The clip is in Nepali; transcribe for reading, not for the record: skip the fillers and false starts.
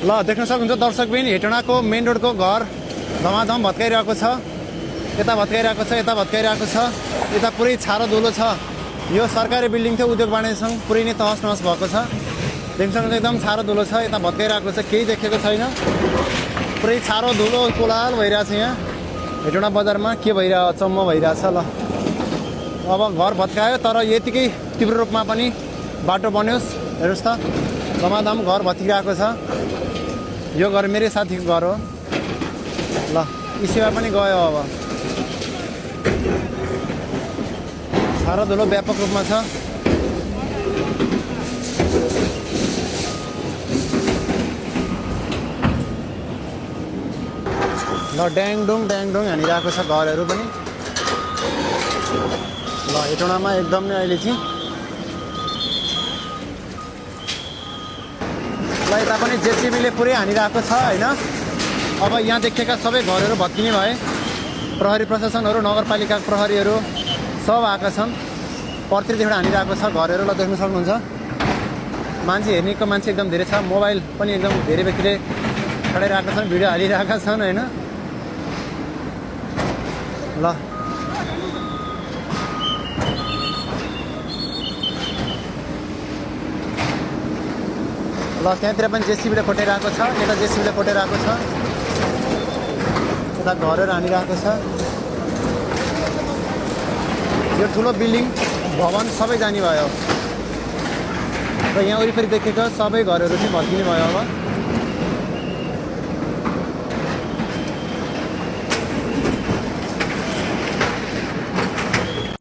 ल देख्न सक्नुहुन्छ दर्शकबिन हेटौँडाको मेन रोडको घर धमाधम भत्काइरहेको छ। यता भत्काइरहेको छ, यता भत्काइरहेको छ, यता पुरै छारो धुलो छ। यो सरकारी बिल्डिङ थियो, उद्योग वाणिज्य सङ्घ पुरै नै तहस नहस भएको छ। देख्न सक्नुहुन्छ एकदम छारो धुलो छ, यता भत्काइरहेको छ, केही देखेको छैन। पुरै छारो धुलो कोलाहल भइरहेछ। यहाँ हेटौँडा बजारमा के भइरहेको अचम्म भइरहेछ। ल अब घर भत्कायो, तर यतिकै तीव्र रूपमा पनि बाटो बन्योस्। हेर्नुहोस् त धमाधम घर भत्किरहेको छ। यो घर मेरै साथीको घर हो। ल इसेवा पनि गयो। अब छारो धुलो व्यापक रूपमा छ। ल ड्याङडुङ हानिरहेको छ घरहरू पनि। ल हेटौँडामा एकदम नै अहिले चाहिँ ल यता पनि जेसिबीले पुरै हानिरहेको छ होइन। अब यहाँ देखिएका सबै घरहरू भत्किने भए। प्रहरी प्रशासनहरू, नगरपालिका प्रहरीहरू सब आएका छन्। प्रतिदेखि हानिरहेको छ घरहरू। ल देख्न सक्नुहुन्छ मान्छे हेर्नेको मान्छे एकदम धेरै छ। मोबाइल पनि एकदम धेरै व्यक्तिले चढाइरहेका छन्, भिडियो हालिरहेका छन् होइन। ल ल त्यहाँतिर पनि जेसिबीले खोटाइरहेको छ, यता जेसिबीले खोटाइरहेको छ, यता घरहरू हानिरहेको छ। यो ठुलो बिल्डिङ भवन सबै जाने भयो र यहाँ वरिपरि देखेको सबै घरहरू चाहिँ भत्किने भयो। अब